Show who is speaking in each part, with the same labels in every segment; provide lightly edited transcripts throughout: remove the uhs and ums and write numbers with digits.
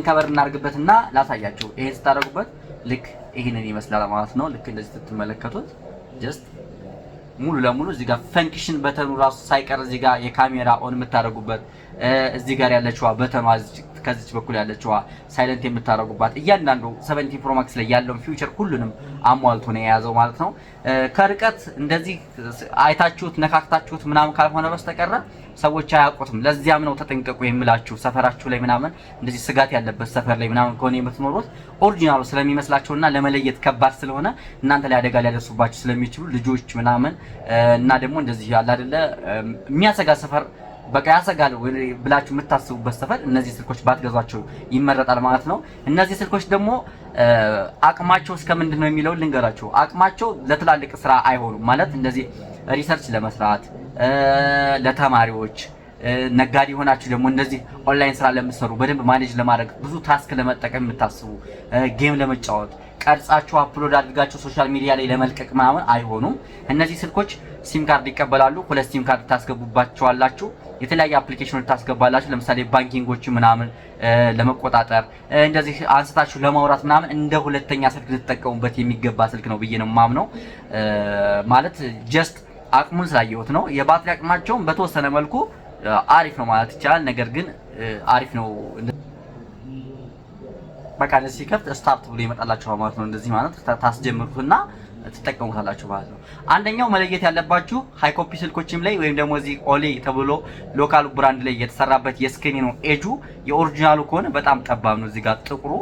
Speaker 1: Cover እናርግበትና ላሳያችሁ። ይሄን ስታደርጉበት ልክ ይሄንን ይመስላል ማለት ነው። ልክ እንደዚህ ስትመለከቱት just ሙሉ ለሙሉ እዚህ ጋር function button ኑ ራሱ ሳይቀር እዚህ ጋር የካሜራ on የምታደርጉበት፣ እዚህ ጋር ያለችዋ button ኗ፣ ከዚች በኩል ያለችዋ silent የምታደርጉባት፣ እያንዳንዱ 17 Pro Max ላይ ያለውን feature ሁሉንም አሟልቶ ነው የያዘው ማለት ነው። ከርቀት እንደዚህ አይታችሁት ነካክታችሁት ምናምን ካልሆነ በስተቀረ ሰዎች አያውቁትም። ለዚያም ነው ተጠንቀቁ የምላችሁ። ሰፈራችሁ ላይ ምናምን እንደዚህ ስጋት ያለበት ሰፈር ላይ ምናምን ከሆነ የምትኖሩት original ኡ ስለሚመስላቸውና ለመለየት ከባድ ስለሆነ እናንተ ላይ አደጋ ሊያደርሱባችሁ ስለሚችሉ ልጆች ምናምን እና ደግሞ እንደዚህ ያለ አይደለ የሚያሰጋ ሰፈር፣ በቃ ያሰጋል ብላችሁ የምታስቡበት ሰፈር እነዚህ ስልኮች ባትገዟቸው ይመረጣል ማለት ነው። እነዚህ ስልኮች ደግሞ አቅማቸው እስከ ምንድን ነው የሚለውን ልንገራችሁ። አቅማቸው ለትላልቅ ስራ አይሆኑም፣ ማለት እንደዚህ research ለመስራት፣ ለተማሪዎች፣ ነጋዴ የሆናችሁ ደግሞ እንደዚህ ኦንላይን ስራ ለምትሰሩ፣ በደንብ manage ለማድረግ፣ ብዙ task ለመጠቀም የምታስቡ፣ game ለመጫወት፣ ቀርጻችሁ upload አድርጋችሁ social media ላይ ለመልቀቅ ምናምን አይሆኑም። እነዚህ ስልኮች SIM card ይቀበላሉ። ሁለት SIM card ታስገቡባቸዋላችሁ። የተለያዩ application ኖች ታስገባላችሁ። ለምሳሌ banking ኦች ምናምን ለመቆጣጠር፣ እንደዚህ አንስታችሁ ለማውራት ምናምን እንደ ሁለተኛ ስልክ ልትጠቀሙበት የሚገባ ስልክ ነው ብዬ ነው የማምነው። ማለት just አቅሙን ስላየሁት ነው። የባትሪ አቅማቸውን በተወሰነ መልኩ አሪፍ ነው ማለት ይቻላል። ነገር ግን አሪፍ ነው፣ በቃ እንደዚህ ሲከፍት start ብሎ ይመጣላችኋል ማለት ነው። እንደዚህ ማለት ታስጀምሩትና ትጠቀሙታላችሁ ማለት ነው። አንደኛው መለየት ያለባችሁ high copy ስልኮችም ላይ ወይም ደግሞ እዚህ ኦሌ ተብሎ local brand ላይ የተሰራበት የስክሪኑ ኤጁ የኦሪጂናሉ ከሆነ በጣም ጠባብ ነው። እዚህ ጋር ጥቁሩ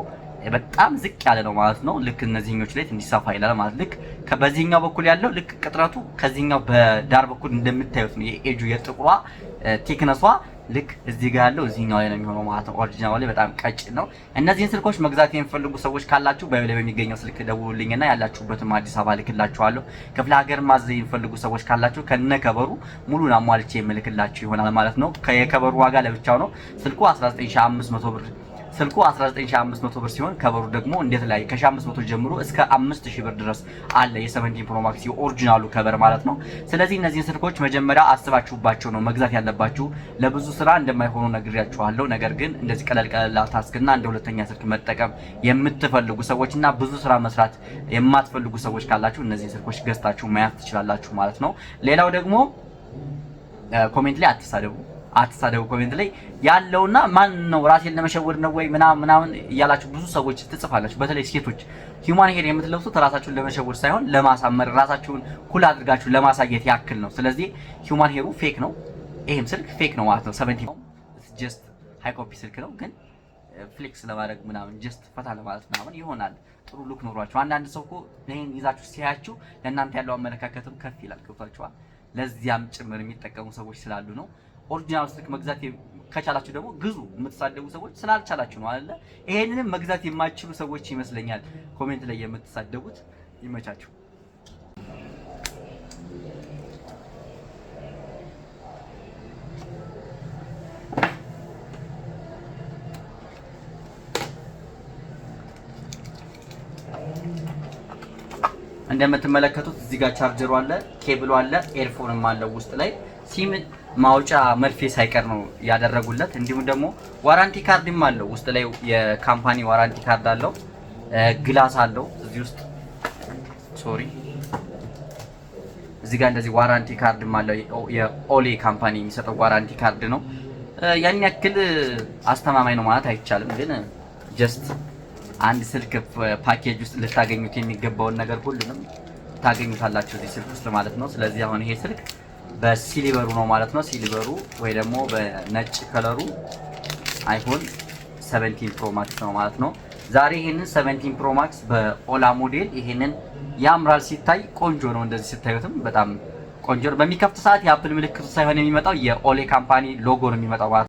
Speaker 1: በጣም ዝቅ ያለ ነው ማለት ነው። ልክ እነዚህኞች ላይ ትንሽ ሰፋ ይላል ማለት፣ ልክ በዚህኛው በኩል ያለው ልክ ቅጥረቱ ከዚህኛው በዳር በኩል እንደምታዩት ነው። የኤጁ የጥቁሯ thickness ሷ ልክ እዚህ ጋር ያለው እዚህኛው ላይ ነው የሚሆነው ማለት ነው። Original ላይ በጣም ቀጭን ነው። እነዚህን ስልኮች መግዛት የሚፈልጉ ሰዎች ካላችሁ bio ላይ በሚገኘው ስልክ ደውሉልኝና ያላችሁበትም አዲስ አበባ ልክላችኋለሁ። ክፍለ ሀገር ማዘዝ የሚፈልጉ ሰዎች ካላችሁ ከነ cover ኡ ሙሉን አሟልቼ የምልክላችሁ ይሆናል ማለት ነው። የ cover ኡ ዋጋ ለብቻው ነው። ስልኩ 19500 ብር፣ ስልኩ 19500 ብር ሲሆን cover ኡ ደግሞ እንዴት ላይ ከ1500 ጀምሮ እስከ 5000 ብር ድረስ አለ፣ የ17 Pro Max የ original ኡ cover ማለት ነው። ስለዚህ እነዚህን ስልኮች መጀመሪያ አስባችሁባቸው ነው መግዛት ያለባችሁ። ለብዙ ስራ እንደማይሆኑ ነግሬያችኋለሁ። ነገር ግን እንደዚህ ቀለል ቀለል task ና እንደ ሁለተኛ ስልክ መጠቀም የምትፈልጉ ሰዎችና ብዙ ስራ መስራት የማትፈልጉ ሰዎች ካላችሁ እነዚህን ስልኮች ገዝታችሁ መያዝ ትችላላችሁ ማለት ነው። ሌላው ደግሞ comment ላይ አትሳደቡ፣ አትሳደቡ። Comment ላይ ያለውና ማን ነው ራሴን ለመሸወድ ነው ወይ ምናምን ምናምን እያላችሁ ብዙ ሰዎች ትጽፋላችሁ። በተለይ ሴቶች human hair የምትለብሱት ራሳችሁን ለመሸወድ ሳይሆን ለማሳመር፣ ራሳችሁን cool አድርጋችሁ ለማሳየት ያክል ነው። ስለዚህ human hair ኡ fake ነው፣ ይሄም ስልክ fake ነው ማለት ነው። 17 just high copy ስልክ ነው፣ ግን flex ለማድረግ ምናምን just ፈታ ለማለት ምናምን ይሆናል። ጥሩ look ኖሯችሁ አንዳንድ ሰው እኮ ይሄን ይዛችሁ ሲያያችሁ ለእናንተ ያለው አመለካከትም ከፍ ይላል። ገብቷችኋል? ለዚያም ጭምር የሚጠቀሙ ሰዎች ስላሉ ነው። Original ስልክ መግዛት ከቻላችሁ ደግሞ ግዙ። የምትሳደቡ ሰዎች ስላልቻላችሁ ነው አይደለ? ይሄንንም መግዛት የማይችሉ ሰዎች ይመስለኛል comment ላይ የምትሳደቡት። ይመቻችሁ። እንደምትመለከቱት እዚህ ጋር ቻርጀሩ አለ፣ ኬብሉ አለ፣ earphone ም አለው፣ ውስጥ ላይ ሲም ማውጫ መርፌ ሳይቀር ነው ያደረጉለት። እንዲሁም ደግሞ warranty card ም አለው፣ ውስጥ ላይ የ company warranty card አለው፣ glass አለው እዚህ ውስጥ፣ sorry፣ እዚህ ጋር እንደዚህ warranty card ም አለው። የኦሌ company የሚሰጠው warranty card ነው። ያን ያክል አስተማማኝ ነው ማለት አይቻልም፣ ግን just አንድ ስልክ ፓኬጅ ውስጥ ልታገኙት የሚገባውን ነገር ሁሉንም ታገኙታላችሁ እዚህ ስልክ ውስጥ ማለት ነው። ስለዚህ አሁን ይሄ ስልክ በ silver ኡ ነው ማለት ነው። Silver ኡ ወይ ደግሞ በነጭ color ኡ iPhone 17 Pro Max ነው ማለት ነው። ዛሬ ይሄንን 17 Pro Max በኦላ ሞዴል ይሄንን ያምራል፣ ሲታይ ቆንጆ ነው። እንደዚህ ስታዩትም በጣም ቆንጆ ነው። በሚከፍት ሰዓት የ Apple ምልክቱ ሳይሆን የሚመጣው የኦሌ company logo ነው የሚመጣው ማለት ነው።